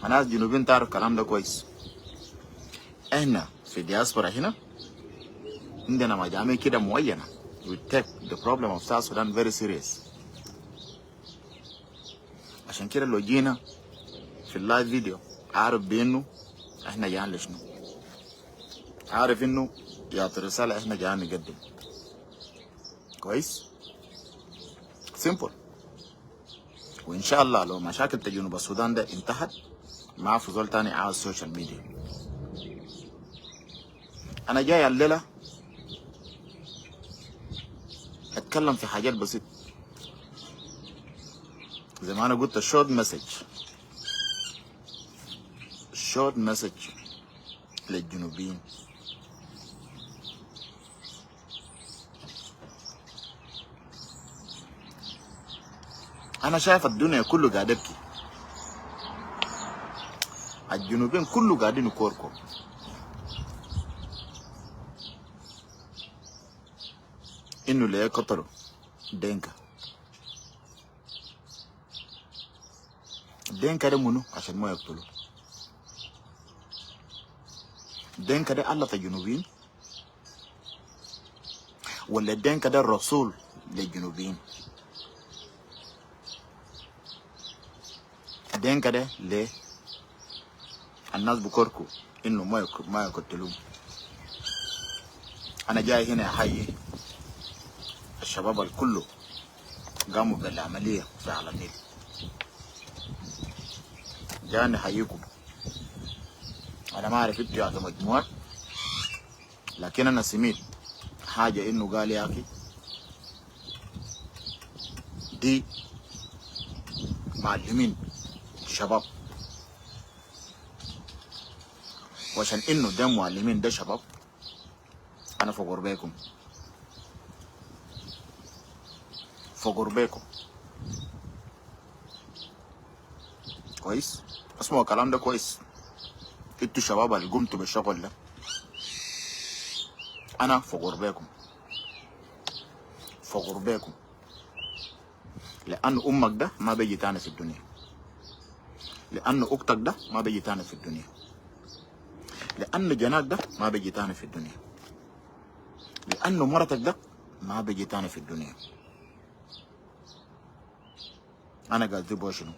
الناس الجنوبيين تعرف كلام ده كويس. احنا في دياسبورا هنا عندنا مجاميع كده معينة. We take the problem of South Sudan very serious. عشان كده لو جينا في ال live video عارف بانه احنا جايين لشنو، عارف انه يا رسالة احنا جايين نقدم. كويس، simple. وان شاء الله لو مشاكل جنوب السودان ده انتهت، ما في زول تاني عاوز social media. انا جاي الليلة اتكلم في حاجات بسيطة زي ما انا قلت، short message، short message للجنوبيين. انا شايف الدنيا كله قاعد يبكي، الجنوبيين كله قاعدين يكوركو. انه ليه قتلوا دينكا؟ دينكا ده منو عشان ما يقتلوا دينكا؟ ده الله الجنوبيين ولا دينكا ده الرسول للجنوبيين؟ دينكا ده ليه الناس بكوركو انه ما يقتلوهم؟ انا جاي هنا احيي الشباب الكله قاموا بالعملية في على النيل. جاي نحييكم. انا ما اعرف انتوا يا مجموعات، لكن انا سميت حاجة انه قال يا اخي دي معلمين شباب، وعشان انه ده معلمين ده شباب، انا فخور بيكم، فخور بيكم. كويس، اسمعوا الكلام ده كويس. انتوا شباب اللي قمتوا بالشغل ده، انا فخور بيكم، فخور بيكم، لان امك ده ما بيجي تاني في الدنيا، لان اختك ده ما بيجي تاني في الدنيا، لان جناك ده ما بيجي تاني في الدنيا، لانه مرتك ده ما بيجي تاني في الدنيا. انا قاعد ذبو شنو؟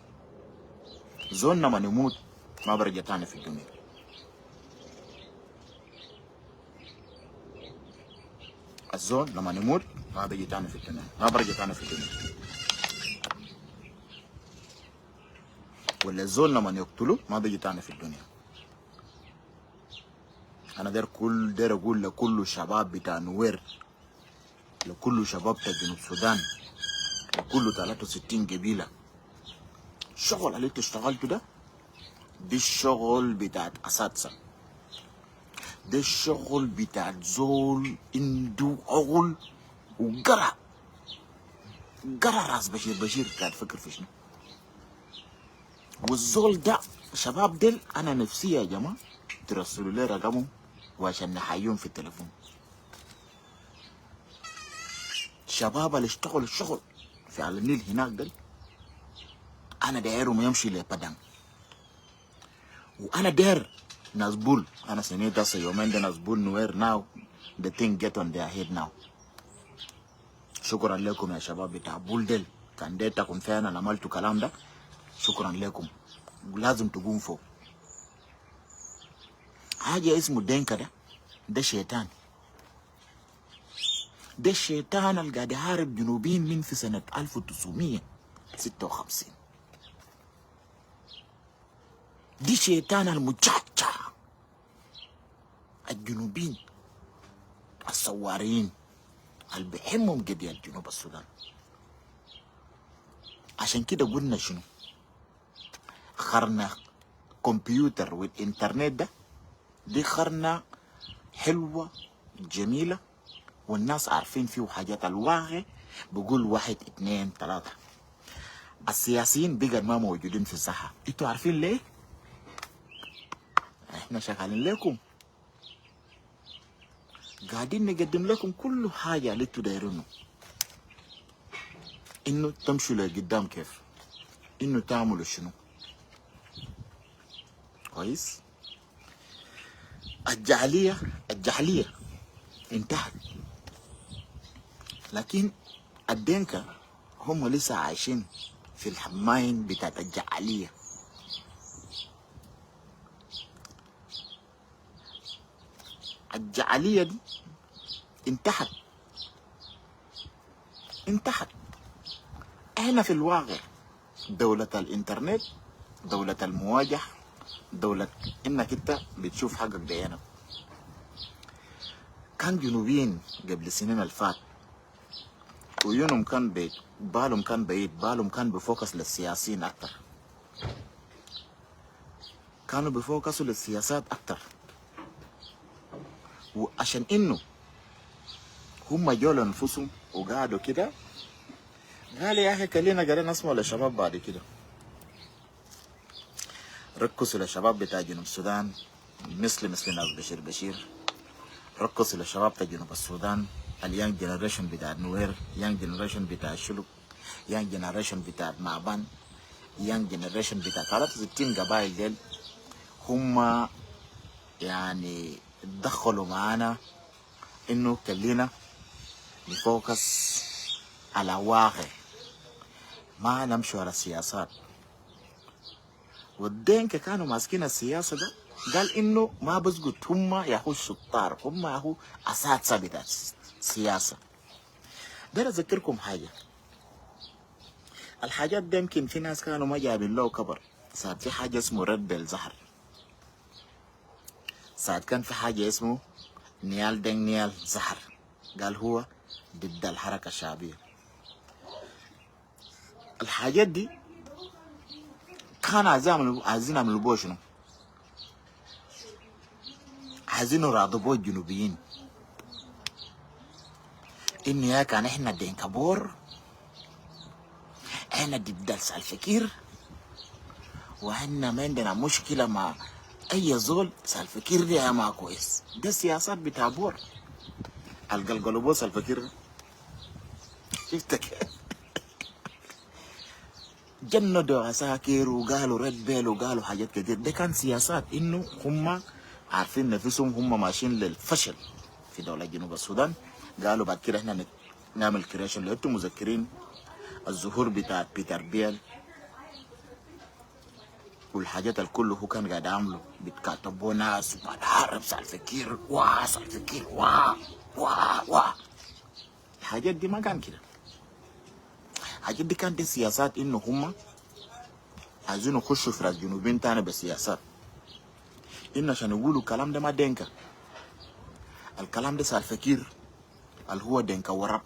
زولنا ما نموت ما برجع تاني في الدنيا. الزول لما نموت ما بيجي تاني في الدنيا، ما برجع تاني في الدنيا. ولا الزول لما يقتلوه ما بيجي تاني في الدنيا. انا داير كل داير اقول لكل شباب بتاع نوير، لكل شباب بتاع جنوب السودان، لكل 63 قبيلة، الشغل اللي انت اشتغلته ده، دي الشغل بتاعت اساتذة، ده الشغل بتاع زول عنده عقل وقرا قرا راس بشير. بشير قاعد فكر في شنو؟ والزول ده شباب ديل انا نفسي يا جماعة ترسلوا لي رقمهم وعشان نحييهم في التليفون. شباب اللي اشتغلوا الشغل في على النيل هناك ديل، انا دايرهم يمشي لبدن، وانا داير ناس بول. انا سمعت هسه يومين ده ناس بول نوير now the thing get on their head now. شكرا لكم يا شباب بتاع بول ديل، كان ديتكم فعلا عملتوا كلام ده، شكرا لكم. لازم تقوم فوق حاجة اسمه دينكا ده، ده شيطان، ده الشيطان اللي قاعد يحارب جنوبيين من في سنة 1956. دي شيطان المجعجع الجنوبيين الصواريين اللي بيحمهم قضية جنوب السودان. عشان كده قلنا شنو؟ خرنا كمبيوتر والإنترنت ده، دي خرنا حلوة جميلة والناس عارفين فيه حاجات. الواقع بقول 1 2 3. السياسيين بقى ما موجودين في الساحة. انتوا عارفين ليه؟ احنا شغالين لكم، قاعدين نقدم لكم كل حاجة اللي انتوا دايرينه، انه تمشوا لقدام كيف، انه تعملوا شنو. كويس؟ الجعلية انتهت، لكن الدينكا هم لسه عايشين في الحماين بتاعت الجعلية. الجعلية دي انتهت. احنا في الواقع دولة الانترنت، دولة المواجهة، دولة انك انت بتشوف حقك بعينك. كان جنوبيين قبل سنين الفات عيونهم كان بعيد، بالهم كان بعيد، بالهم كان ب focus للسياسيين اكتر، كانوا ب focus وا للسياسات اكتر. وعشان انه هم جوا لانفسهم وقعدوا كده قال يا اخي خلينا قاعدين نسمع للشباب بعد كده، ركزوا للشباب بتاع جنوب السودان مثل ناس بشير، ركزوا للشباب بتاع جنوب السودان، ال young generation بتاع نوير، young generation بتاع شلوك، young generation بتاع معبان، young generation بتاع 63 قبائل ديل هم يعني دخلوا معانا انه خلينا ن focus على واقع، ما نمشي على السياسات. والدينكا كانوا ماسكين السياسة ده، قال انه ما بسقط، هم ياهو الشطار، هم ياهو اساتذة بتاع السياسة. ده اذكركم حاجة، الحاجات دي يمكن في ناس كانوا ما جايبين له كبر. ساعات في حاجة اسمه Red Bell ظهر، ساعات كان في حاجة اسمه نيال دين نيال ظهر، قال هو ضد الحركة الشعبية. الحاجات دي كان عايزين يعملوا بوه شنو؟ عايزين يراضوا بوه الجنوبيين إنه يا كان إحنا دينكا بور، إحنا ضد سالفكير، وإحنا ما عندنا مشكلة مع أي زول، سالفكير دي يا ما كويس. ده سياسات بتاع بور القلقلوا بو سالفكير. شفت كيف؟ جندوا عساكر وقالوا Red Bell وقالوا حاجات كتير. ده كان سياسات انه هم عارفين نفسهم هم ماشيين للفشل في دولة جنوب السودان. قالوا بعد كده احنا نعمل creation. لو انتم مذكرين الظهور بتاع بيتر بيل والحاجات الكل هو كان قاعد عامله، بيتكاتبوا ناس وبعد حرب سالفكير وا سالفكير وا وا وا. الحاجات دي ما كان كده. الحاجات دي كانت دي سياسات انه هم عايزين يخشوا في راس جنوبين تاني بسياسات، انه عشان يقولوا الكلام ده ما دينكا، الكلام ده سالفكير اللي هو دينكا ورب،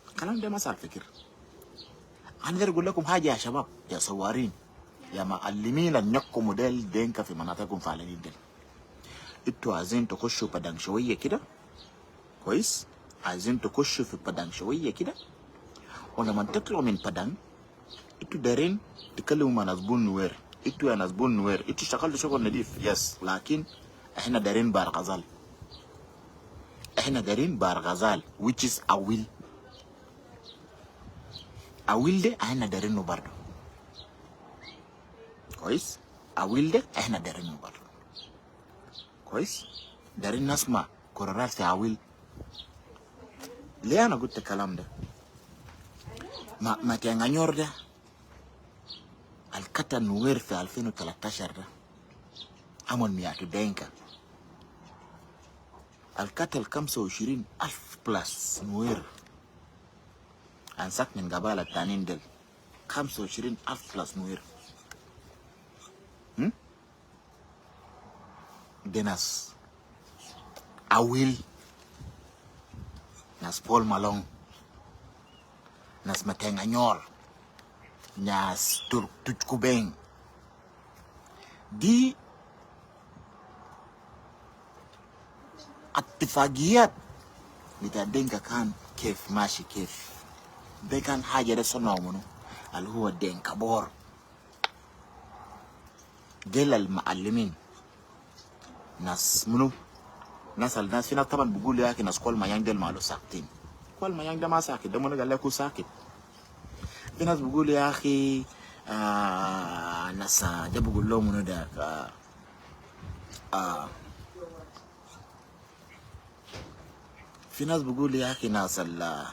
الكلام ده ما سالفكير. انا داير اقول لكم حاجة يا شباب، يا صوارين، يا معلمين النكم موديل دينكا في مناطقكم فعلانين ديل، انتوا عايزين تخشوا بدن شوية كده كويس، عايزين تخشوا في بدن شوية كده، ولما تطلعوا من بدن انتوا دايرين تكلموا مع ناس بون نوير. انتوا يا ناس بون نوير انتوا اشتغلتوا شغل نضيف yes، لكن احنا دايرين بار غزال، احنا دايرين بار غزال which is اويل، اويل ده احنا دايرينه برضه كويس، اويل ده احنا دايرينه برضه كويس، دايرين نسمع قرارات في اويل. ليه انا قلت الكلام ده؟ ما تيانغانيور ده الكتا نوير في 2013 ده عمل مياتو دينكا القتل 25,000 plus نوير انساك من قبالة التانين ديل 25,000 plus نوير. دي ناس أويل، ناس بول مالون، ناس ماتينغانيور، ناس تركوبين. دي اتفاقيات بتاع دينكا كان كيف ماشي كيف، ده كان حاجة ده صنعوا منو اللي هو دينكا بور، ديل المعلمين ناس منو ناس الناس في ناس طبعا بيقولوا يا اخي ناس كل ما ديل مالو ساكتين، كل ما ده ما ساكت، ده منو قال لك هو ساكت. في ناس بيقولوا يا اخي ناس ده بقول لهم منو ده في ناس بيقول يا اخي ناس ال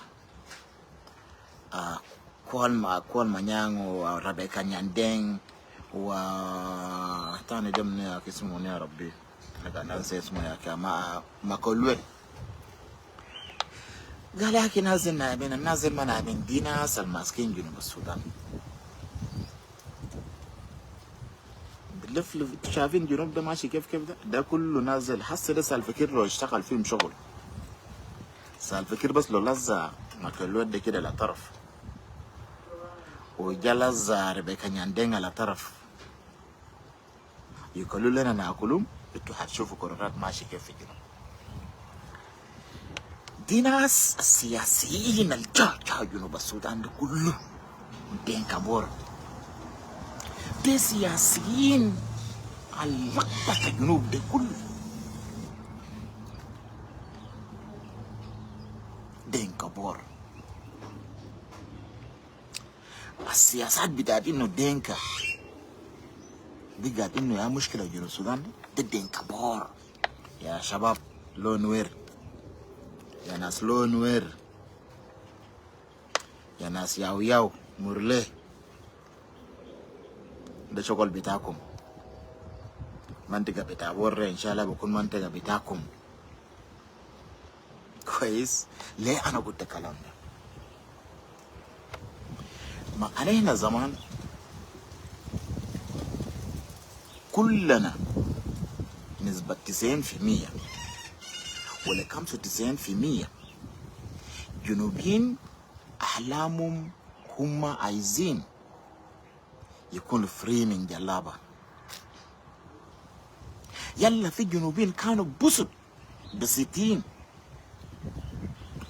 كوال ما كوال مانيانغ وربيكا نياندين و تاني ده منو يا اخي اسمه يا ربي انا ناسي اسمه يا اخي ما كلوين. قال يا اخي نازل نايمين، النازل ما نايمين، دي ناس الماسكين جنوب السودان لف لف. شايفين جنوب ده ماشي كيف كيف ده كله نازل. حس ده سالفكير لو اشتغل فيهم شغل، سالفكير بس لو لزع ما كلوين ده كده لطرف، وجا لزع ربيكا نياندين على طرف، يقولوا لنا ناكلهم. انتوا حتشوفوا قرارات ماشي كيف في الجنوب. دي ناس السياسيين الجا جا جنوب السودان ده كله دينكا بور، دي سياسيين اللقطة الجنوب ده كله دينكا بور. السياسات بتاعت انه دينكا دي قاعد انه يا مشكلة جنوب السودان ده دينكا بور. يا شباب لون وير، يا ناس لون وير، يا ناس ياو ياو مرلي، ده شغل بتاعكم. منطقة بتاع بورة إن شاء الله بكون منطقة بتاعكم. كويس. ليه أنا قلت الكلام ده؟ ما علينا زمان كلنا نسبة 90% ولا 95% جنوبيين أحلامهم هم عايزين يكونوا free من جلابة. يلا في جنوبيين كانوا بسط بسيطين،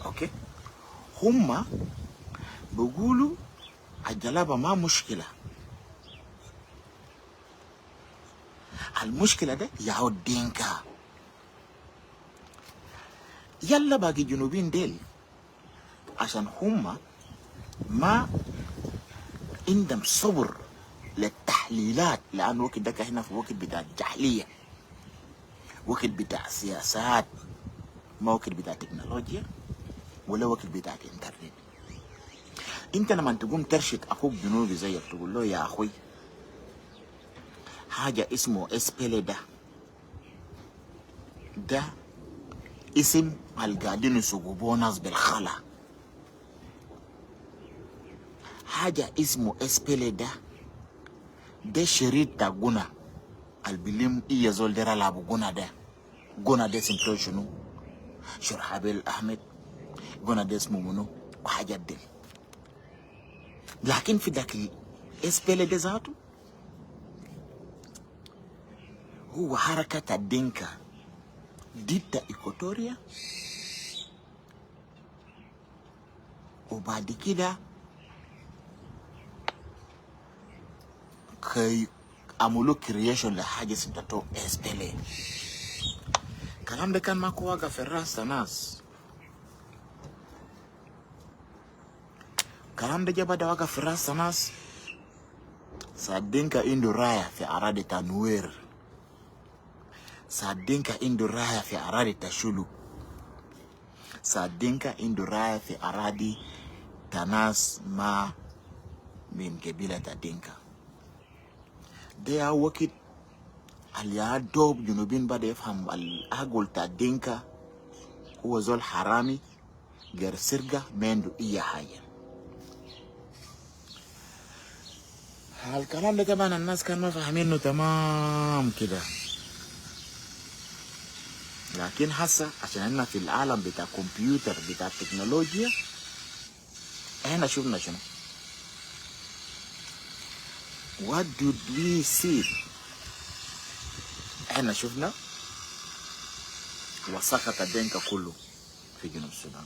okay، هم بيقولوا الجلابة ما مشكلة، المشكلة ده ياهو الدينكا. يلا باقي جنوبين ديل عشان هم ما عندهم صبر للتحليلات، لأنه وقت ده هنا في وقت بتاع جهلية، وقت بتاع سياسات، ما وقت بتاع تكنولوجيا ولا وقت بتاع انترنت. انت لما تقوم ترشد اخوك جنوبي زيك تقول له يا اخوي حاجة اسمه اسبيلي ده، ده اسم القاعدين يسوقوا ناس بالخلا. حاجة اسمه اسبيلي ده، ده شريط تا قنا البليم إيه زول ده لابو قنا ده، قنا ده اسمه شنو؟ شرحبيل أحمد، قنا ده اسمه منو؟ وحاجات دي. لكن في ذاك الاسبيلي ده ذاته هو حركة الدينكا ضد إيكوتوريا، وبعد كده كي عملوا creation لحاجة اسمها اسبيلي. الكلام ده كان ماكو واقع في الراس ناس. الكلام ده جاب ده واقع في الراس ناس. سادينكا عنده راية في أراضي تنوير، سادينكا عنده راية في أراضي تشولو، سادينكا عنده راية في أراضي تناس ما من قبيلة دينكا. ده وقت اللي دوب جنوبين بدأ يفهم الأقول تا دينكا هو زول حرامي غير سرقة ما عنده أي حاجة. الكلام ده طبعا الناس كانوا ما فاهمينه تمام كده، لكن هسه عشان احنا في العالم بتاع كمبيوتر بتاع التكنولوجيا احنا شفنا شنو؟ What did we see؟ احنا شفنا وسخط الدينكا كله في جنوب السودان.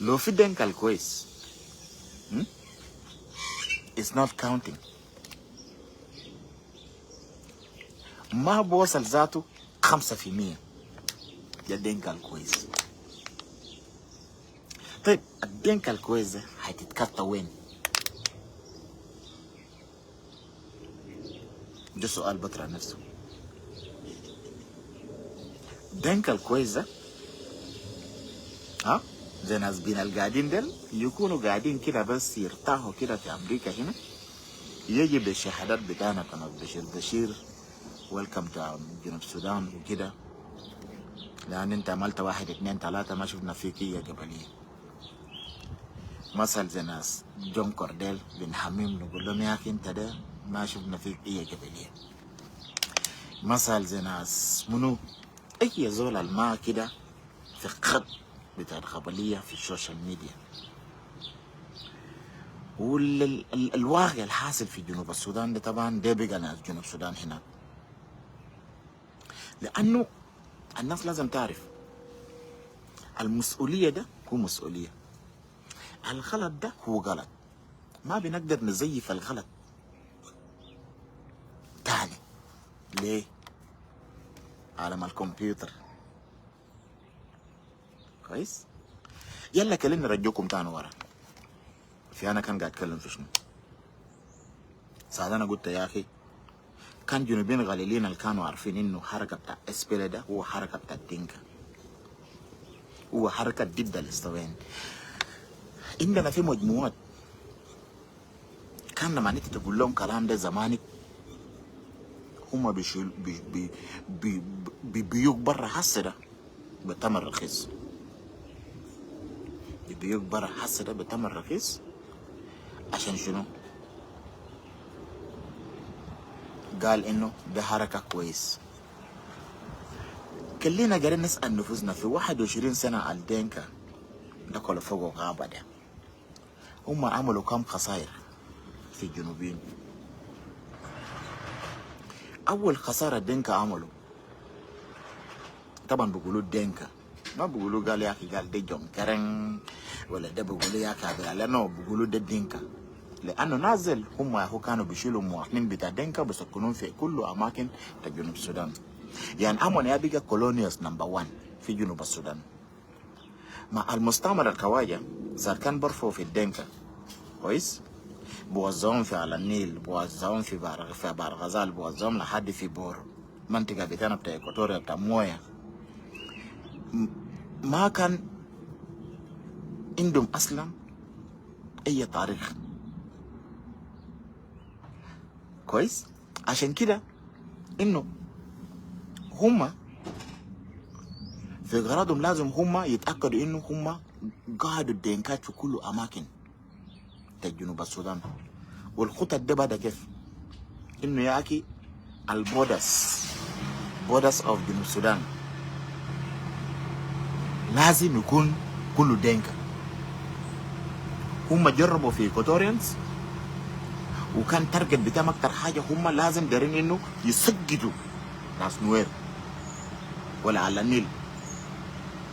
لو في دينكا الكويس it's not counting، ما بوصل ذاته 5% يا دينكا الكويس. طيب الدينكا الكويس ده هتتكتى وين؟ ده سؤال بطرح نفسه. دينكا الكويس ده، ها، زي ناس بين القاعدين ديل يكونوا قاعدين كده بس يرتاحوا كده في امريكا هنا، يجي بالشهادات بتاعنا كما بشير بشير welcome to جنوب السودان وكده، لان انت عملت واحد اتنين تلاتة ما شفنا فيك يا قبلية. مثل زي ناس جون كورديل بنحميم نقول لهم يا اخي انت ده ما شفنا فيك اي قبلية. مثل زي ناس منو اي زول الما كده في خط بتاع القبلية في ال social media. والواقع الحاصل في جنوب السودان ده طبعا ده بقى ناس جنوب السودان هناك، لانه الناس لازم تعرف المسؤولية ده هو مسؤولية، الغلط ده هو غلط، ما بنقدر نزيف الغلط تاني. ليه؟ عالم الكمبيوتر. كويس؟ يلا كلمني نرجوكم تاني ورا. في انا كان قاعد اتكلم في شنو؟ ساعات انا قلت يا اخي كان جنوبين قليلين اللي كانوا عارفين انه حركة بتاع SPLA ده هو حركة بتاع الدينكا، هو حركة ضد الاستوائيين. عندنا في مجموعات كان لما انت تقول لهم كلام ده زمانك هم بيشيل بي بي بي بي بيوك برا حس ده بتمن رخيص، بيوك برا حس ده بتمن رخيص. عشان شنو؟ قال انه ده حركة كويس. كلنا قاعدين نسأل نفوسنا في 21 سنة على الدينكا ده كله فوق غابة ده، هم عملوا كم خسائر في الجنوبين؟ أول خسارة الدينكا عملوا طبعا بيقولوا الدينكا، ما بيقولوا قال يا أخي قال ده جون كرن ولا ده بيقولوا يا أخي عبد الله، no بيقولوا ده الدينكا، لأنه نازل هم هو كانوا بيشيلوا مواطنين بتاع دينكا بيسكنون في كل أماكن بتاع جنوب السودان. يعني أمون يا بيجا colonials number 1 في جنوب السودان. مع المستعمر الكواجة زار كان برفو في الدينكا، كويس، بوزعهم في على النيل، بوزعهم في بار غزال، بوزعهم لحد في بور منطقة بتاعنا بتاع إكواتوريا بتاع موية. ما كان عندهم أصلا أي تاريخ، كويس. عشان كده إنه هم في غرضهم لازم هم يتأكدوا إنه هم قعدوا الدينكات في كل أماكن بتاع جنوب السودان. والخطط ده بدأ كيف؟ إنه يا أخي ال borders of جنوب السودان لازم يكون كله دينكا. هم جربوا في Equatorians وكان target بتاعهم اكتر حاجة هم لازم دارين انه يسجدوا ناس نوير ولا على النيل،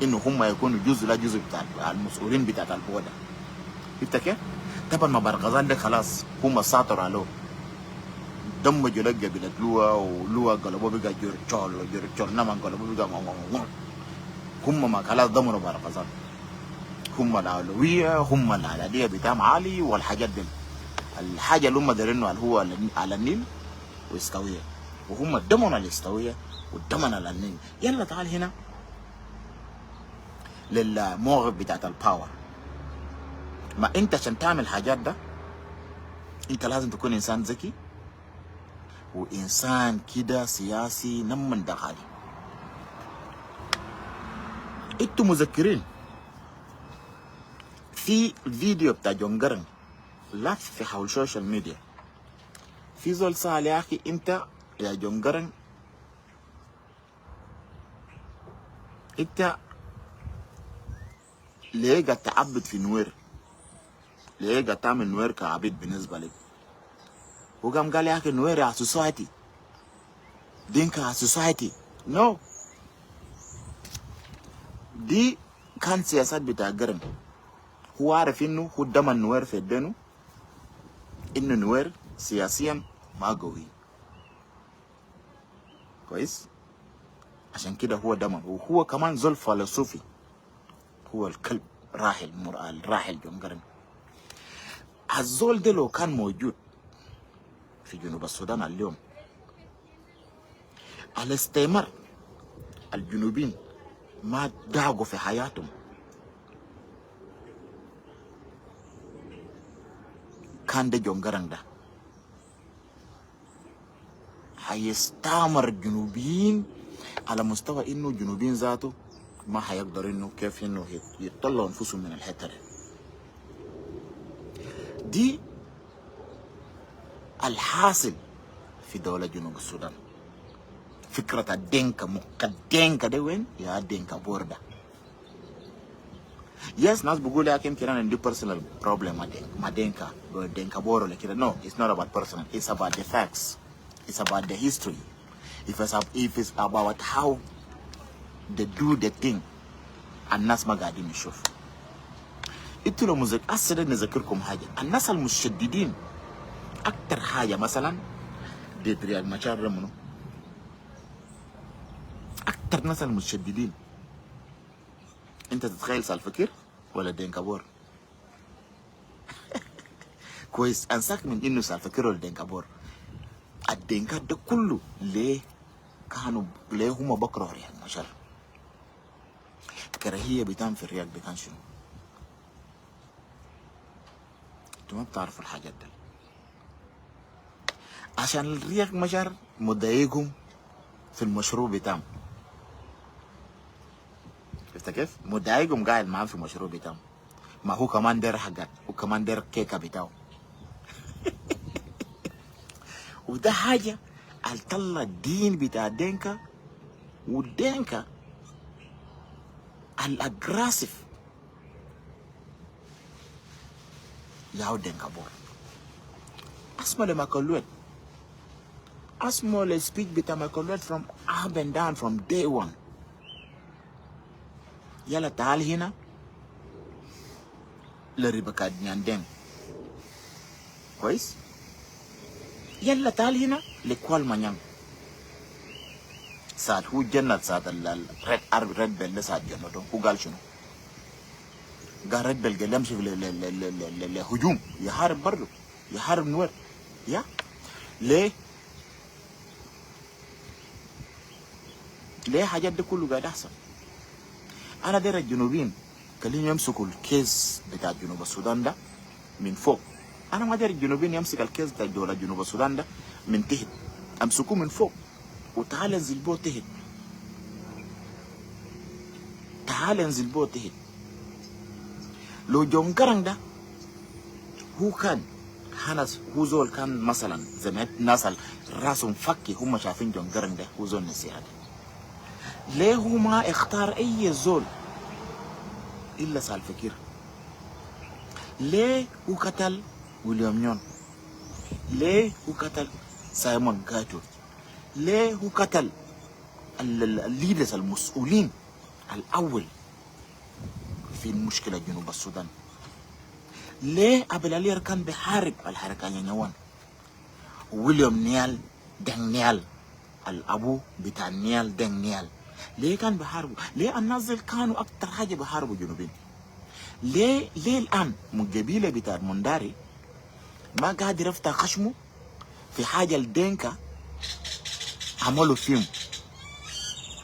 انه هم يكونوا جزء لا جزء بتاع المسؤولين بتاع ال border. شفت كيف؟ طبعا ما برغزال ده خلاص هم ساطروا عليه، دمجوا لك قبيلة لوا ولوا قلبوا بقى جرچول وجرچول نما قلبوا بقى هم ما خلاص دمروا برغزال، هم العلوية هم العلالية بتاعهم عالي والحاجات دي. الحاجة اللي هم دارينه اللي هو على النيل واستوية، وهم دمروا الاستوية ودمروا على النيل. يلا تعال هنا للموقف بتاعت ال power. ما انت عشان تعمل حاجات ده انت لازم تكون انسان ذكي وانسان كده سياسي نمن دغالي. انتوا مذكرين في فيديو بتاع جون جرن لف في حول ال social media، في زول سأل يا اخي انت يا جون جرن انت ليه قاعد تعبد في نوير؟ ليه قاعد تعمل نوير كعبيد بالنسبة لك؟ وقام قال يا اخي نوير يا society، دينكا society. no، دي كان سياسات بتاع قرن. هو عارف انه هو دم النوير في يدينه، انه نوير سياسيا ما قوي، كويس، عشان كده هو دمر. وهو كمان زول فلسفي، هو الكلب راحل مرآل راحل جون قرن. الزول ده لو كان موجود في جنوب السودان اليوم الاستعمار الجنوبيين ما داقوا في حياتهم. كان ده جون قرنق ده حيستعمر الجنوبيين على مستوى انه الجنوبيين ذاته ما حيقدر انه كيف انه يطلعوا انفسهم من الحتة دي. دي الحاصل في دولة جنوب السودان. فكرة الدينكا، الدينكا ده وين؟ يا دينكا بور ده. Yes، ناس بيقول يا يمكن انا عندي personal problem مع دينكا، دينكا بور ولا كده. No, it's not about personal, it's about the facts, it's about the history. If it's about how they do the thing، الناس ما قاعدين يشوفوا. انتوا لو مذك هسه نذكركم حاجة، الناس المشددين اكتر حاجة مثلا ضد رياك مشار منو؟ اكتر ناس المتشددين، انت تتخيل سالفكير ولا دينكا بور؟ كويس، انساك من انه سالفكير ولا دينكا بور. الدينكا ده كله ليه كانوا، ليه هم بكرهوا رياك مشار؟ كراهية بتاعهم في الرياك ده كان شنو؟ انتوا ما بتعرفوا الحاجات دي عشان الرياك مشار مضايقهم في المشروع بتاعهم. شفت كيف؟ مضايقهم قاعد معاهم في المشروع بتاعهم. ما هو كمان داير حقات وكمان داير كيكة بتاعه. وده حاجة طلع الدين بتاع دينكا، والدينكا ال aggressive ياو دينكا بور. اسمع لمايكل لويت، اسمع ال speech بتاع مايكل لويت from up and down from day one. يلا تعال هنا لريبكا نياندين، كويس؟ يلا تعال هنا لكوال مانيان ساعة هو جنة، ساعة ال Red Army، Red Bell ساعة جنة هو قال شنو؟ قال Red Bell قال يمشي لهجوم يحارب برضه، يحارب نوير. يا ليه؟ ليه حاجات دي كله قاعد يحصل؟ انا داير الجنوبيين خليهم يمسكوا ال case بتاع جنوب السودان ده من فوق. انا ما داير الجنوبيين يمسك ال case بتاع دولة جنوب السودان ده من تحت، امسكوه من فوق وتعال انزل بو تحت، تعال انزل بو تحت. لو جون قرنق ده هو كان حنس، هو زول كان مثلا زي ما الناس راسهم فكي، هم شايفين جون قرنق ده هو زول نسيها ده. ليه هو ما اختار اي زول الا سالفكير؟ ليه هو قتل ويليام نيون؟ ليه هو قتل سايمون جاتو؟ ليه هو قتل ال leaders المسؤولين الاول في المشكلة جنوب السودان؟ ليه أبيل ألير كان بيحارب الحركة نيوان؟ ويليام نيال دين نيال الأبو بتاع نيال دين نيال ليه كان بيحاربوا؟ ليه الناس ديل كانوا أكتر حاجة بيحاربوا جنوبين؟ ليه الآن من قبيلة بتاع مونداري ما قادر يفتح خشمه في حاجة الدينكا عملوا فيهم؟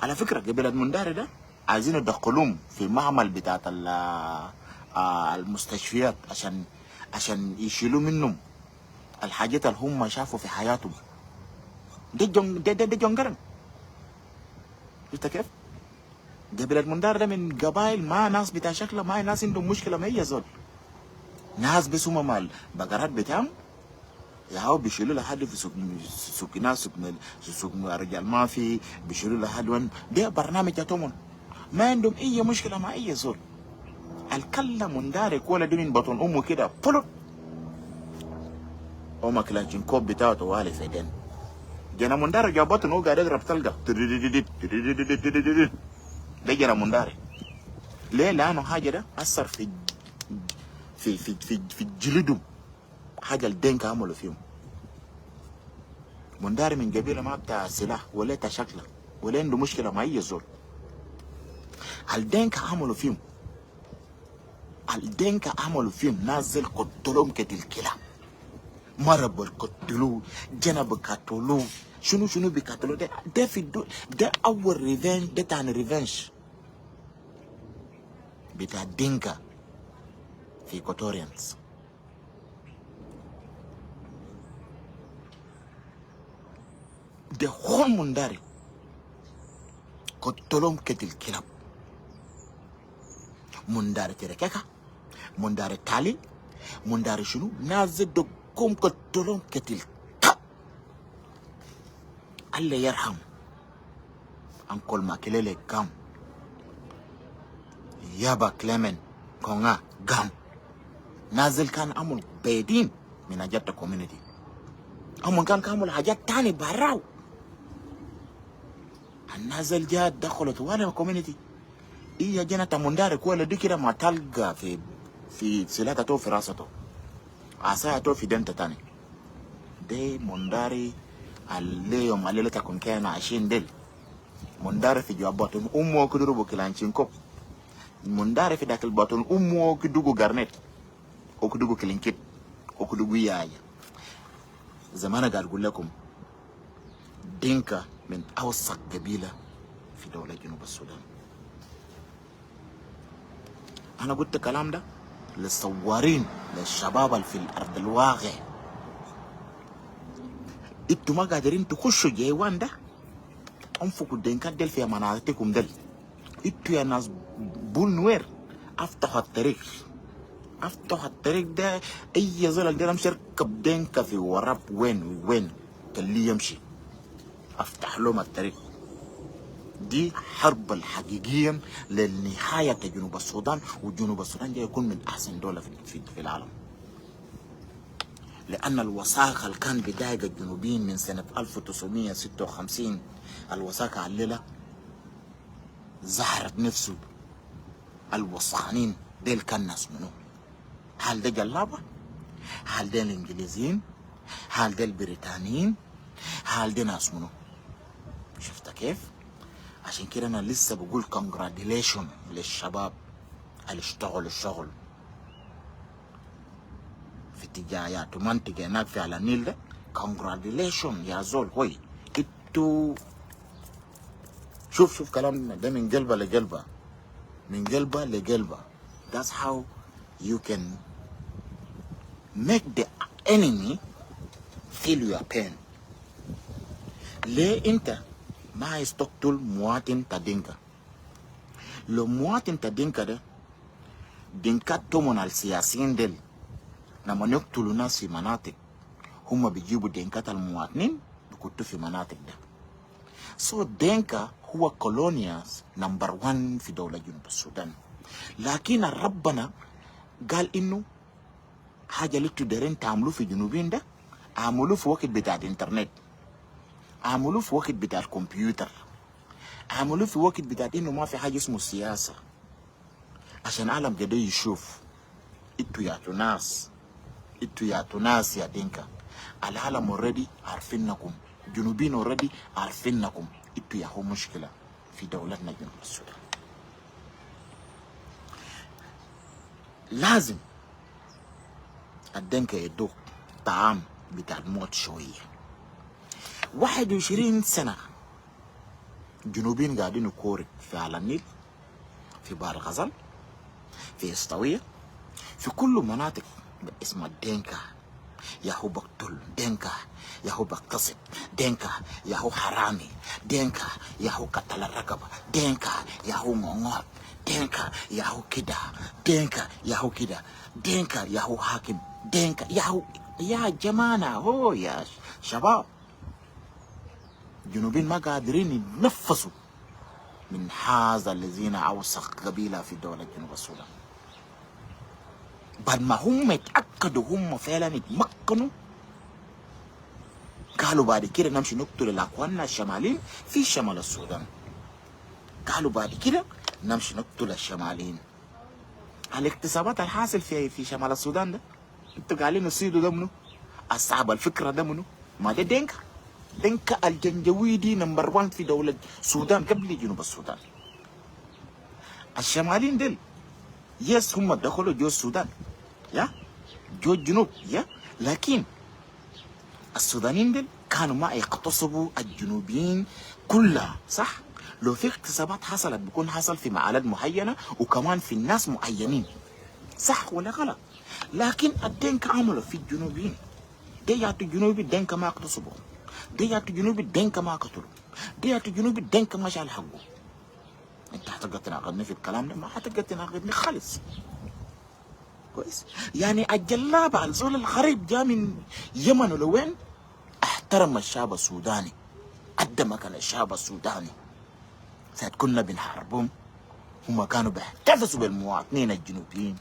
على فكرة قبيلة مونداري ده عايزين يدخلوهم في معمل بتاعت المستشفيات عشان يشيلوا منهم الحاجات اللي هم شافوا في حياتهم. ده جون ده ده, ده جون قرنق. شفت كيف؟ قبيلة موندار ده من قبائل ما ناس بتاع شكله، ما ناس عندهم مشكلة ما هي زول، ناس بس هم مال بقرات بتاعهم ياهو بيشيلوا لحد في سوق، سوق ناس، سوق سوق رجال ما في بيشيلوا لحد وين. ده برنامج تاعهم، ما عندهم اي مشكلة مع اي زول. الكلم مونداري ولا دي من بطن امه كده فلوت هما كلاشينكوف بتاعه طوالي في دين جنا مونداري جاب بطن هو قاعد يضرب طلقه. ده جنا مونداري ليه؟ لانه حاجة ده اثر في جلدهم، حاجة الدينكا عملوا فيهم. مونداري من قبيلة ما بتاع سلاح ولا بتاع شكله ولا عنده مشكلة مع اي زول. الدينكا عملوا فيهم، الدينكا عملوا فيهم نازل قتلهم كتل الكلاب، مرب قتلوه، جنب قتلوه، شنو شنو بيقتلوا. ده في الدو ده اول revenge، ده تاني revenge بتاع دينكا في Equatorians. The whole منداري قتلهم كتل كلاب. منداري تركيكا، منداري تالي، منداري شنو، نازل دقوم قتلهم كتل كلاب. الله يرحم uncle ماكليلي قام، يابا كليمن كونغا قام. نازل كان عمل بيدين من حاجات community، هم كان كامل حاجات تاني براو. النازل جاء دخلت وانا community إيه جينا تمنداري كولا دي كده ما تلقى في سلاته في راسته عصايته في دنتا تاني. دي منداري الليوم الليلة تكون كان عايشين ديل منداري في جواب بطن أمه كدرو بكلانشين كوب منداري في داخل بطن أمه كدوغو غارنت وكدوغو كلينكيت وكدوغو يايا. زمان قاعد أقول لكم دينكا من أوسق قبيلة في دولة جنوب السودان. أنا قلت الكلام ده للصوارين للشباب اللي في الأرض الواقع. انتوا ما قادرين تخشوا جيوان ده، انفقوا الدينكات ديل في مناطقكم ديل. انتوا يا ناس بولنوير افتحوا الطريق، افتحوا الطريق ده. اي زول ده يمشي يركب دينكا في وراب وين وين اللي يمشي، افتح لهم الطريق. دي حرب الحقيقية للنهاية جنوب السودان، وجنوب السودان ده يكون من أحسن دولة في العالم. لأن الوساخة اللي كان بداية الجنوبيين من سنة 1956، الوساخة الليلة ظهرت نفسه. الوسخانين ديل كان ناس منو؟ هل ده جلابة؟ هل ده الإنجليزيين؟ هل ده البريطانيين؟ هل ده ناس منو؟ شفت كيف؟ عشان كده أنا لسه بقول congratulation للشباب اللي اشتغلوا الشغل في اتجاهات ومنطقة هناك في على النيل ده. congratulation يا زول هوي. انتو شوف كلامنا ده من قلبه لقلبه، من قلبه لقلبه. That's how you can make the enemy feel your pain. ليه انت ما عايز تقتل مواطن تدينكا؟ لو مواطن تدينكا ده دينكا تومن السياسيين ديل لما يقتلوا ناس في مناطق هم بيجيبوا دينكات المواطنين بيكتوا في مناطق ده. so دينكا هو colonies number 1 في دولة جنوب السودان. لكن ربنا قال انه حاجة اللي انتوا دايرين تعملوه في جنوبين ده اعملوه في وقت بتاع الانترنت، اعملوه في وقت بتاع الكمبيوتر، اعملوه في وقت بتاع انه ما في حاجة اسمه سياسة، عشان عالم جديد يشوف انتوا يا ناس، انتوا يا ناس يا دينكا. العالم already عارفينكم، جنوبين already عارفينكم، انتوا يا هو مشكلة في دولتنا جنوب السودان. لازم الدنكا يدوق طعام بتاع الموت شوية. 21 سنة جنوبين قاعدين يكورك في على النيل، في بار غزل، في استوية، في كل مناطق اسمها الدينكا. ياهو بقتل دينكا، ياهو بقتصد دينكا، ياهو حرامي دينكا، ياهو قتل الرقبة دينكا، ياهو مونغول دينكا، ياهو كده دينكا، ياهو كده دينكا، ياهو حاكم دينكا، ياهو. يا جماعة هو يا شباب جنوبين ما قادرين يتنفسوا من هذا الذين أوسخ قبيلة في دولة جنوب السودان. بعد ما هم يتأكدوا هم فعلا يتمكنوا، قالوا بعد كده نمشي نقتل الأخوان الشماليين في شمال السودان. قالوا بعد كده نمشي نقتل الشماليين. الاغتصابات الحاصل في شمال السودان ده انتوا قاعدين نصيدوا ده منو؟ أصحاب الفكرة ده منو؟ ما ده دينكا. دينكا الجنجويدي number 1 في دولة السودان قبل جنوب السودان. الشماليين ديل yes هم دخلوا جو السودان يا جو الجنوب يا، لكن السودانيين ديل كانوا ما يغتصبوا الجنوبيين كلها، صح؟ لو في اغتصابات حصلت بيكون حصل في محلات معينة وكمان في الناس معينين، صح ولا غلط؟ لكن الدينكا عملوا في الجنوبيين دي، ياتو جنوبي دينكا ما اغتصبوا؟ دي ياتو جنوبي دينكا ما قتلوا؟ دي ياتو جنوبي دينكا ما شال حقه؟ انت حتقدر تناقضني في الكلام ده؟ ما حتقدر تناقضني خالص. كويس؟ يعني الجلابة، الزول الغريب جاء من يمن ولوين، احترم الشعب السوداني، ادى مكان الشعب السوداني. ساعة كنا بنحاربهم هم كانوا بيحتفظوا بالمواطنين الجنوبيين.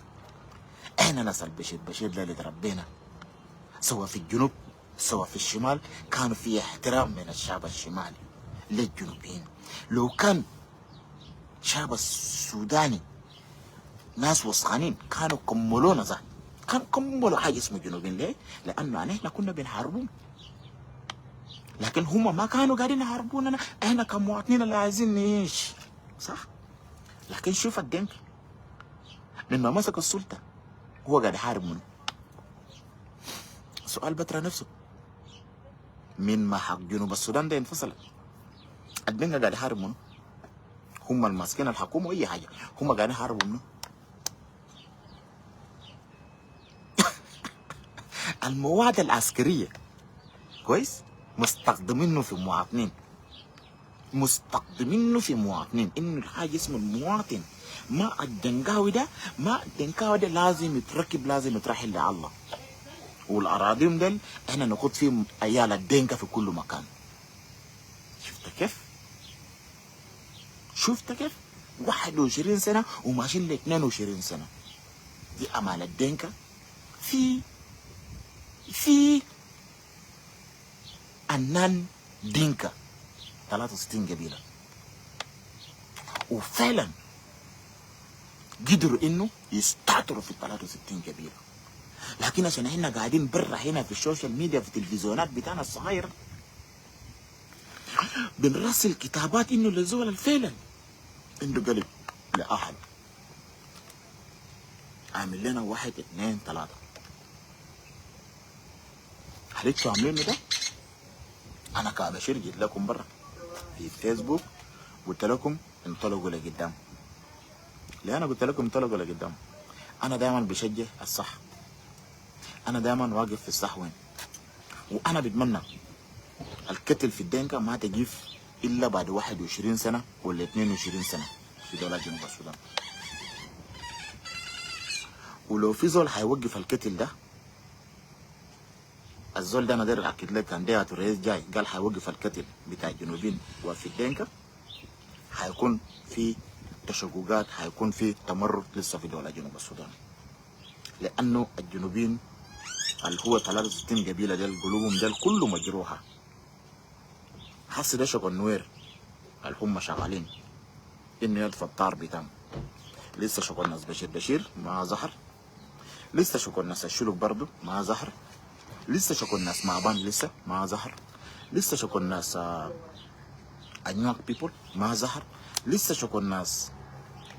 احنا ناس البشير، بشير ده اللي تربينا سواء في الجنوب سواء في الشمال، كانوا في احترام من الشعب الشمالي للجنوبيين. لو كان الشعب السوداني ناس وسخانين كانوا كملونا ذات، كانوا كملوا حاجة اسمه جنوبيين. ليه؟ لأنه احنا كنا بنحاربهم، لكن هم ما كانوا قاعدين يحاربوننا احنا كمواطنين اللي عايزين نعيش، صح؟ لكن شوف الدينكا لما مسك السلطة هو قاعد يحارب منه؟ سؤال بطرح نفسه، من ما حق جنوب السودان ده انفصلت الدينكا قاعد يحارب منه؟ هم الماسكين الحكومة واي حاجة، هم قاعدين يحاربوا منه؟ المواد العسكرية كويس مستخدمينه في مواطنين، مستخدمينه في مواطنين، انه الحاجة اسمه المواطن ما الدنقاوي ده، ما الدنقاوي ده لازم يتركب، لازم يترحل لله، والاراضي ديل احنا نخد فيهم عيال الدنكا في كل مكان. شفت كيف؟ شفت كيف؟ 21 سنة وماشيين ل 22 سنة، دي أمانة الدنكا في النان دينكا 63 قبيلة، وفعلا قدروا انه يستعطروا في 63 قبيلة. لكن عشان احنا قاعدين برا هنا في ال social media في التلفزيونات بتاعنا الصغيرة بنرسل كتابات انه لزول فعلا عنده قلب لأهل عامل لنا 1 2 3. هل انتوا عاملينه ده؟ انا كبشير جيت لكم برا في فيسبوك قلت لكم انطلقوا لقدام. ليه انا قلت لكم انطلقوا لقدام؟ انا دايما بشجع الصح، انا دايما واقف في الصح وين، وانا بتمنى الكتل في الدينكا ما تجيف الا بعد 21 سنة ولا 22 سنة في دولة جنوب السودان. ولو في زول حيوقف الكتل ده، الزول ده انا داير اكد لك كان ده الرئيس جاي قال حيوقف الكتل بتاع الجنوبيين وفي الدينكا، حيكون في تشققات، حيكون في تمرد لسه في دولة جنوب السودان، لأنه الجنوبيين اللي هو 63 قبيلة ديل قلوبهم ديل كله مجروحة. حس ده شغل نوير اللي هم شغالين إنه يدفع الطار بتاعهم. لسه شغل ناس بشير بشير ما ظهر، لسه شغل ناس الشلوك برضو ما ظهر، لسه شغل ناس معبان لسه ما ظهر، لسه شغل ناس أنيوك people ما ظهر، لسه شغل ناس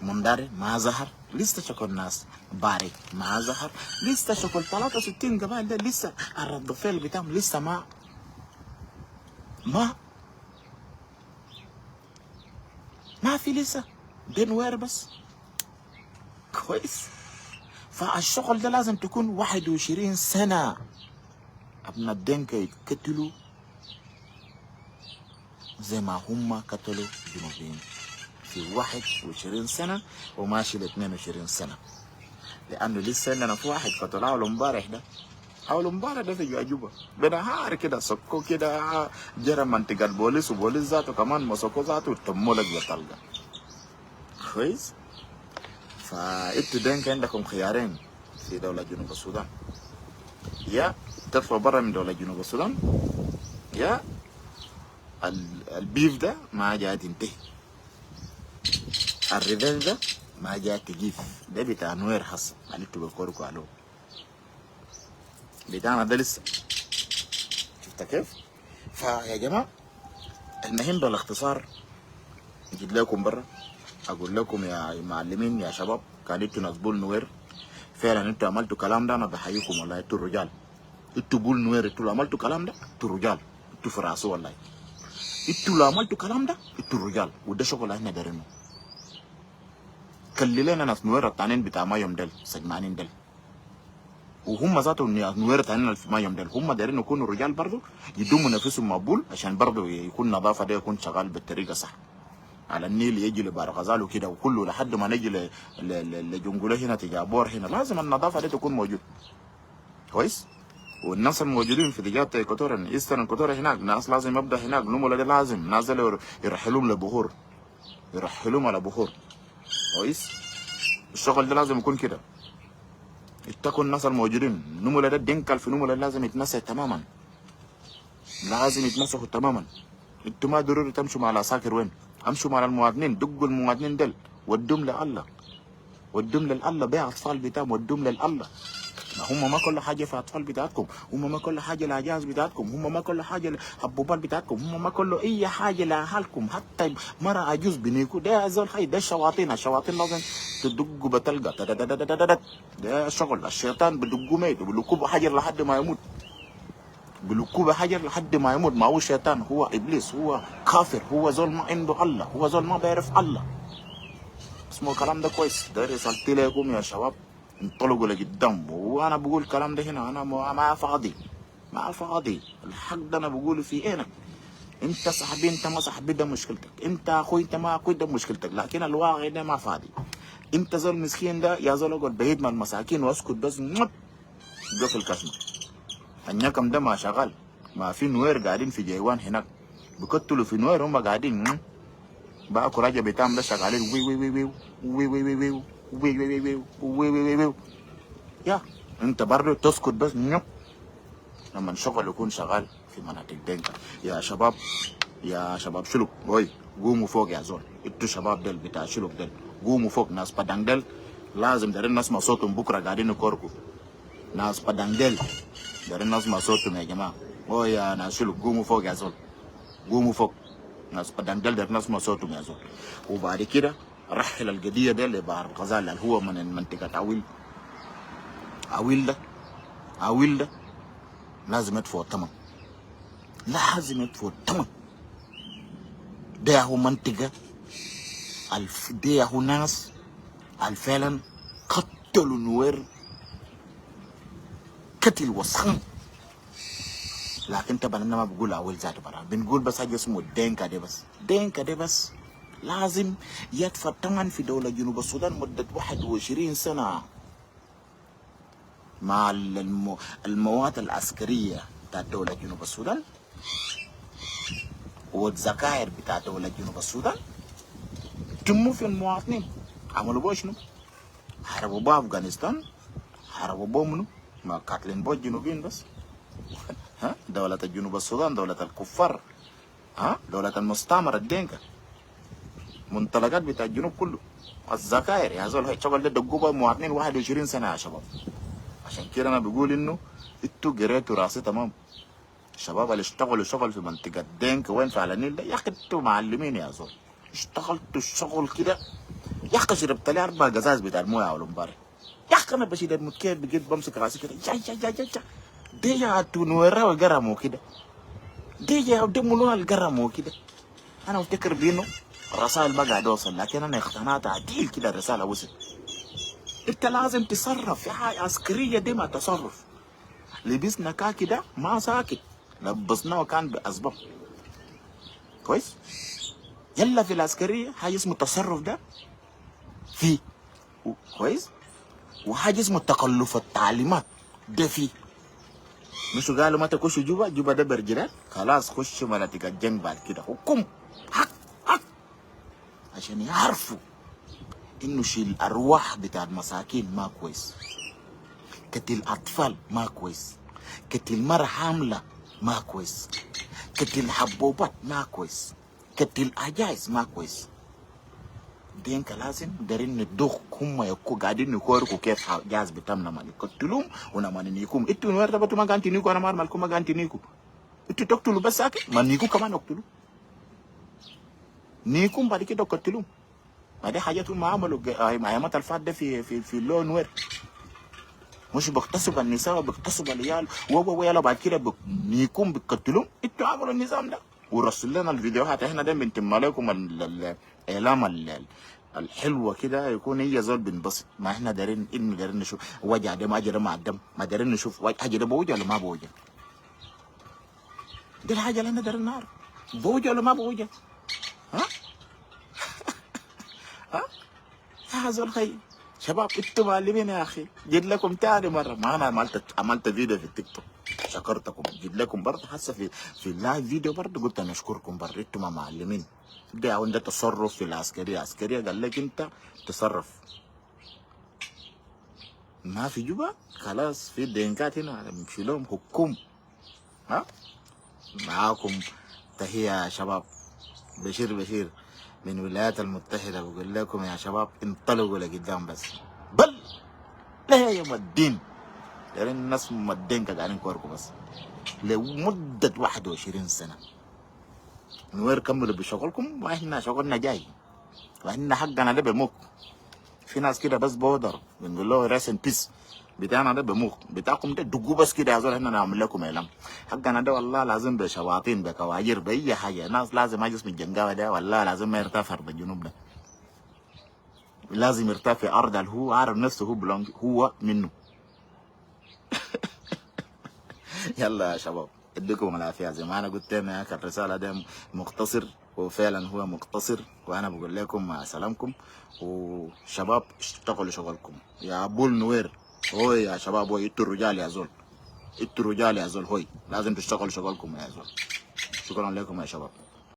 منداري ما ظهر، لسه شغل ناس باري ما ظهر، لسه شغل 63 قبائل ده لسه الرد فعل بتاعهم لسه ما ما ما في لسه دين وير بس. كويس؟ فالشغل ده لازم تكون 21 سنة أبناء الدينكا يتقتلوا زي ما هم قتلوا جنوبيين في 21 سنة وماشي ل 22 سنة، لأنه لسه عندنا في واحد قتلوه أول امبارح ده، أول امبارح ده في جوبا بنهار كده سكو كده جرى منطقة البوليس، وبوليس ذاته كمان مسكو ذاته وتموا لك بطلقة. كويس؟ فانتوا دينكا عندكم خيارين في دولة جنوب السودان، يا تطلعوا برا من دولة جنوب السودان، يا ال beef ده ما جاي تنتهي، ال revenge ده ما جاي تجيف، ده بتاع نوير حصل اللي انتوا بتكوركوا عليه بتاعنا ده لسه. شفت كيف؟ فيا جماعة المهم بالاختصار جيت لكم برا اقول لكم يا معلمين يا شباب، كان انتوا ناس بول نوير فعلا انتوا عملتوا كلام ده، انا بحييكم والله، انتوا الرجال، انتوا بول نوير، انتوا عملتوا كلام ده، انتوا رجال، انتوا قلتوا في راسه والله. انتوا لو عملتوا كلام ده انتوا الرجال، وده شغل احنا دارينه. كل لنا ناس نوير التانيين بتاع مايوم ديل سجمانين ديل، وهم ذاتهم نوير التانيين في مايوم ديل هم دايرين يكونوا رجال برضو، يدوموا نفسهم مقبول عشان برضو يكون نظافة ده يكون شغال بالطريقة صح. على النيل يجي لبار غزال وكده وكله لحد ما نجي لجنجولة هنا تجاه بور هنا، لازم النظافة دي تكون موجود. كويس؟ والناس الموجودين في تجاه ايكوتوريا Eastern ايكوتوريا هناك ناس لازم يبدا هناك نمولة ده لازم ناس ديل يرحلوهم لبحور، يرحلوهم على بحور. كويس؟ الشغل ده لازم يكون كده. اتقوا الناس الموجودين نمولة ده الدنكل في نمولة لازم يتمسح تماما، لازم يتمسحوا تماما. انتوا ما ضروري تمشوا مع العساكر وين، امشوا مع المواطنين، دقوا المواطنين دل ودوم لله، ودوم لله، بيع اطفال بتاعهم ودوم لله. ما هم ما كل حاجة في اطفال بتاعتكم، هم ما كل حاجة لاجاز بتاعتكم، هم ما كل حاجة حبوبات بتاعتكم، هم ما كل اي حاجة لاهلكم. حتى مرة عجوز بنيكو ده زول حي، ده الشواطين، الشواطين لازم تدقوا بتلقى ده شغل الشيطان، بدقوا ميت وبلقوا بحجر لحد ما يموت، بلقوه بحجر لحد ما يموت. ما هو شيطان، هو ابليس، هو كافر، هو زول ما عنده الله، هو زول ما بيعرف الله. اسمه الكلام ده كويس. ده رسالتي لكم يا شباب، انطلقوا لقدام. وانا بقول الكلام ده هنا انا ما فاضي، ما فاضي. الحق ده انا بقوله في عينك. انت صاحبي انت ما صاحبي ده مشكلتك، انت اخوي انت ما اخوي ده مشكلتك، لكن الواقع ده ما فاضي. انت زول مسكين ده يا زول اقعد بعيد مع المساكين واسكت بس، قفل كشمك. النكم ده ما شغال، ما في نوير قاعدين في جيوان هناك بقتلوا في نوير، هم قاعدين بقى كراجة بتاعهم ده شغالين وي وي وي وي وي وي وي وي وي وي وي وي وي وي وي. يا انت برضه تسكت بس نيو. لما الشغل يكون شغال في مناطق دينكا. يا شباب، يا شباب شلوك وي قوموا فوق يا زول. انتوا شباب ديل بتاع شلوك ديل قوموا فوق. ناس بدang ديل لازم دارين نسمع صوتهم بكره قاعدين يكوركوا. ناس بدang ديل دارين نسمع صوتهم يا جماعة. او يا ناس شلوك قوموا فوق يا زول، قوموا فوق. ناس بدang ديل دارين نسمع صوتهم يا زول. وبعد كده رحل القضية دي لبحر الغزال اللي هو من منطقة عويل. عويل ده، عويل ده لازم يدفعوا الثمن، لازم يدفعوا الثمن. ده هو منطقة ده هو ناس الفعلا قتلوا نوير قتل وسخن. لكن طبعا انا ما بقول اول ذاته برا، بنقول بس حاجة اسمه دينكا دي بس، دينكا دي بس لازم يدفع الثمن في دولة جنوب السودان مدة 21 سنة مع المواد العسكرية بتاع دولة جنوب السودان والذخائر بتاع دولة جنوب السودان. تموا في المواطنين عملوا بو شنو؟ حاربوا بو افغانستان، حاربوا بو منو؟ ما قاتلين بو الجنوبيين بس. ها دولة الجنوب السودان دولة الكفار، ها دولة المستعمرة الدينكا، منطلقات بتاع الجنوب كله الذخائر يا زول. هاي شغل ده دقوا مواطنين 21 سنة يا شباب. عشان كده انا بقول انه انتوا قريتوا راسي تمام. الشباب اللي اشتغلوا شغل في منطقة دينك وين في على النيل ده يا اخي انتوا معلمين يا زول. اشتغلتوا الشغل كده يا اخي. شربت لي 4 قزاز بتاع المويه اول امبارح يا اخي. انا بشيل المكيف بقيت بمسك راسي كده يا يا يا يا يا دي يا تنورا وقرموا كده، دي يا دي ملون القرموا كده. انا افتكر بينه الرسائل ما قاعد اوصل، لكن انا اقتنعت عديل كده الرسالة وصلت. انت لازم تصرف في حاجة عسكرية دي، ما تصرف. لبسنا كاكي ده ما ساكت، لبسناه كان باسباب. كويس؟ يلا في العسكرية حاجة اسمه التصرف ده في كويس، وحاجه اسمه تكلف التعليمات ده في. مش قالوا ما تخشوا جوبا، جوبا ده برجلات خلاص خشوا مناطق الجنب بعد كده حكم حق حق عشان يعرفوا انه شيل الارواح بتاع المساكين ما كويس، قتل اطفال ما كويس، قتل مرة حاملة ما كويس، قتل حبوبات ما كويس، قتل عجائز ما كويس. دينك لازم دارين ندوخ هم يكو قاعدين يكوركو كيف جاز بتامنا ما يقتلوهم ونما نيكم. انتوا نوير تبتو ما قاعدين تنيكو، انا ما مالكم ما قاعدين تنيكو. انتوا تقتلوا بس ساكت، ما نيكو كمان اقتلوا نيكم بعد كده قتلوهم. ما دي حاجات ما عملوا ايامات الفات ده في في في لون وير. مش بيغتصب النساء وبيغتصب العيال و يلا بعد كده بيكون بيقتلوهم. انتوا عملوا النظام ده ورسل لنا الفيديوهات، احنا ده بنتم لكم الاعلام الحلوة كده، يكون هي زول بنبسط. ما احنا دارين انه دارين نشوف وجع ده ما اجي مع الدم، ما دارين نشوف حاجة ده بوجع ولا ما بوجع. دي الحاجة اللي احنا دارين نعرف، بوجع ولا ما بوجع. ها ها يا زول خي شباب، انتوا معلمين يا اخي. جيت لكم تاني مرة، ما انا عملت فيديو في التيك توك شكرتكم، جيت لكم برضه هسه في ال live video برضه قلت انا اشكركم برضه، انتوا ما معلمين. ده ده تصرف في العسكرية، عسكرية قال لك انت تصرف ما في جوبا، خلاص في دينكات هنا في لهم حكوم. ها معاكم تحية يا شباب، بشير بشير من الولايات المتحدة بقول لكم يا شباب انطلقوا لقدام بس بل لا يوم الدين. يعني الناس مدين قاعدين كوركو بس لمدة 21 سنة. نوير كملوا بشغلكم واحنا شغلنا جاي، واحنا حقنا ده بموك. في ناس كده بس border بنقول له rest in peace، بتاعنا ده بموك، بتاعكم ده دقوا بس كده يا زول، احنا نعمل لكم اعلام. حقنا ده والله لازم بشواطين بكواجر باي حاجة. ناس لازم حاجة اسمه الجنجاوه ده والله لازم ما يرتاح في ارض الجنوب ده، لازم يرتاح في ارض اللي هو عارف نفسه هو belong هو منه. يلا يا شباب اديكم العافية. زي ما انا قلت لنا الرسالة ده مختصر، وفعلا هو مختصر، وانا بقول لكم مع سلامكم. وشباب اشتغلوا شغلكم يا ابو النوير، هوي يا شباب، هوي انتوا الرجال يا زول، انتوا الرجال يا زول، هوي لازم تشتغلوا شغلكم يا زول. شكرا لكم يا شباب.